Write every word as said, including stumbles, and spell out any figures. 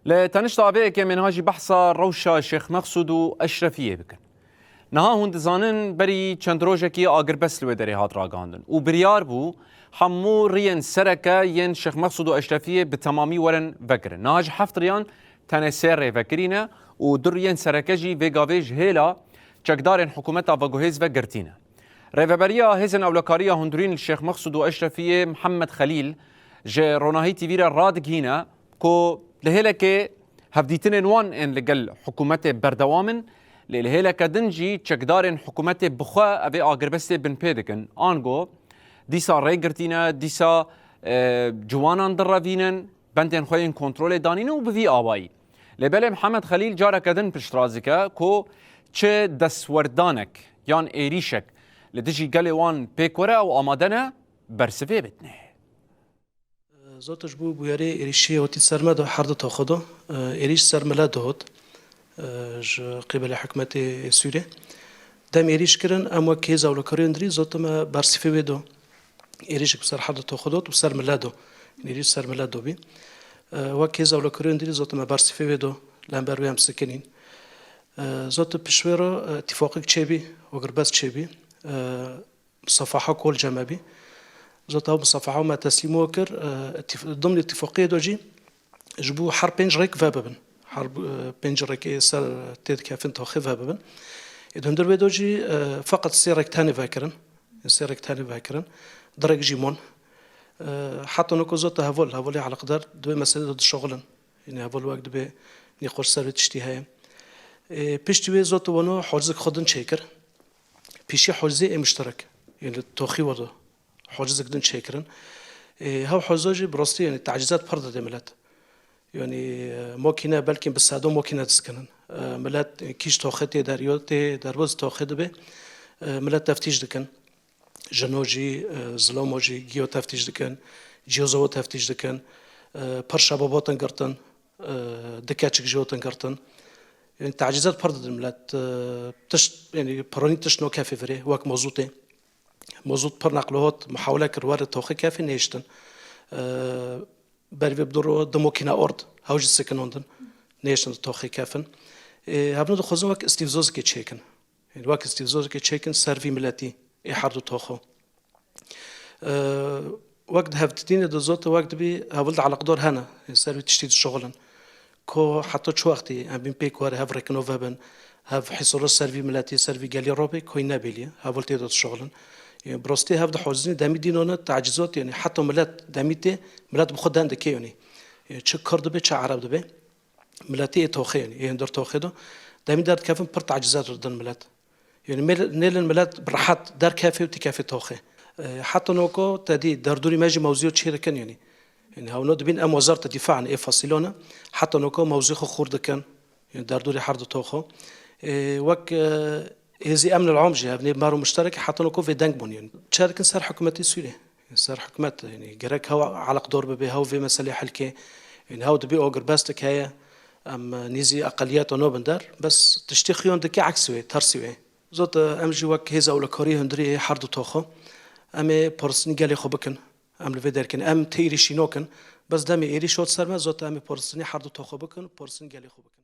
Li tenişta vê yekê em ê niha jî behsa rewşa Şêx Mexsûd û Eşrefiyê bikin. Niha hûn dizanin berî çend rojekî agirbest li wê derê hat ragihandin û biryar bû hemû riyên sereke yên Şêx Mexsûd û Eşrefiyê bi temamî werin vekirin. Niha ji heft riyan tenê sê rê vekirî ne û du riyên sereke jî vê gavê ji hêla çekdarên hikûmeta veguhêz ve girtî ne. Rêveberiya Hêzên Ewlekarî ya Hundirîn li Şêx Mexsûd û Eşrefiyê Mihemed Xelîl ji Ronahî T V re radigihîne ku li hêlekê hevdîtinên wan ên li gel hikûmetê berdewam in, lê li hêleke din jî çekdarên hikûmetê bi xwe evê agirbestê binpê dikin. Ango dîsa rê girtîne, dîsa, e, ciwanan direvînin, bendên xwe yên kontrolê danîne û bi vî awayî. Lê belê Mihemed Xelîl careke din piştrast dike ku çi destwerdanek yan êrîşek li dijî gelê wan pêk were ew amade ne bersivê bidinê. Zot ji bo bûyerê êrîşiyê hatî ser me de her du toxo de, e, êrîş ser milet de hot, e, ji qîbelê hikûmetê Sûrê. Dem êrîş kirin, em wek hêz ewlekariyên dirî zot me bersivê wê do. Êrîşek bi ser her du toxo dot û ser milet do. Êrîş ser milet do bî. E, wek hêz ewlekariyên dirî zot me bersivê wê do. Li hember wê em sikinîn. E, zot pişt wê re, e, tîfaqek çêbî, ogirbest çêbî. E, Musafaha kol cem me bî. Zot ew musafaha me teslîm we kir. E, tîf-, dimnê tîfaqiyê de jî ji bo her pênc rêk vebibin. Her, e, pênc rêkê ser tê dikefin toxê vebibin. Ê di hundir wê de jî, e, feqet sê rêk tenê vekirin. Sê rêk tenê vekirin. Du rêk jî mon. E, heta noko zot heval, hevalê eleqdar di wê meselê de dişoxilin. Yanî heval wek dibe nîqoş ser wê tiştî heye. E, piştî wê zot wano hocizek xwe din çêkir. Pîşî hocizê ê muşterek. Yanî toxî wado. Hocizek din çêkirin. E, hev hoca jî bi rastî yanî tecîzat pir dide milet. Yanî, e, makîne belkî bi sedo makîne diskinin. E, milet, e, kîş toxê tê der, yo tê derbaz toxê dibe, e, milet teftîş dikin. Jino jî, e, zilamo jî giyo teftîş dikin, cihozê we teftîş dikin. E, pir şebabatin girtin, e, du keçik jî hatin girtin. Yanî tecîzat pir didin milet. E, tişt, yanî piranî tişt nakefê virê, wek mozûtê. Mozût pir neqlo hat, muhawele kir were toxê kefê nêhiştin. E, Berî vê bi du ro du makîne ard, hew jî sekinandin. Nêhiştin di toxê kefin. E, hevno dixwazin wek îstîfzozekê çêkin. Yanî wek îstîfzozekê çêkin ser vî miletî, ê her du toxo. E, wek di hevdîtinê de zot wek dibî heval di eleqdar hene, yanî ser vî tiştî dişoxilin. Ku heta çi wextî em bîn pêk were hev rêkino vebin, hev hîsoro ser vî miletî, ser vî gelî robê, ku nebêliye, heval tê de dişoxilin. Yanî bi rastî hev dihozînin demî dînone tecîzat, yanî heta milet demî tê, milet bi xwe den dike yanî. Yanî çi kurd dibe, çi ereb dibe. Miletî ê toxê, yanî ê hundir toxê de. Demî derdikevin pir tecîzat didin milet. Yanî mêl-, nêlin milet bi rehet derkefê û tîkefê toxê. E, heta noko te dî derdorî me jî mewzîyo çê dikin, yanî. Yanî hewno dibîn em wezareta dîfa in, ê fasîlone. Heta noko mewzî xwe xûr dikin. Yanî derdorî her du toxo. E, wek, e, hêzî emn el-am jî, ev nê mero muşterek, heta noko vê deng bûn, yanî. Çe dikin ser hikûmetê Sûriyê. Ser hikûmet, yanî gerek hew eleqdor bibe, hew vê meselê hel ke. Yanî hew dibê agirbestek heye, em nêzî eqeliyeta nobin der. Bes tiştê xuyan dike eksî wê, tersî wê. Zot, em jî wek hêza ewlekarî hundirî her du toxo, em ê parastinî gelê xwe bikin. Em li vê derkin. Em tê êrîşî nokin. Bes demê êrîş hot ser me, zot em ê parastinî her du toxo bikin, parastinî gelê xwe bikin.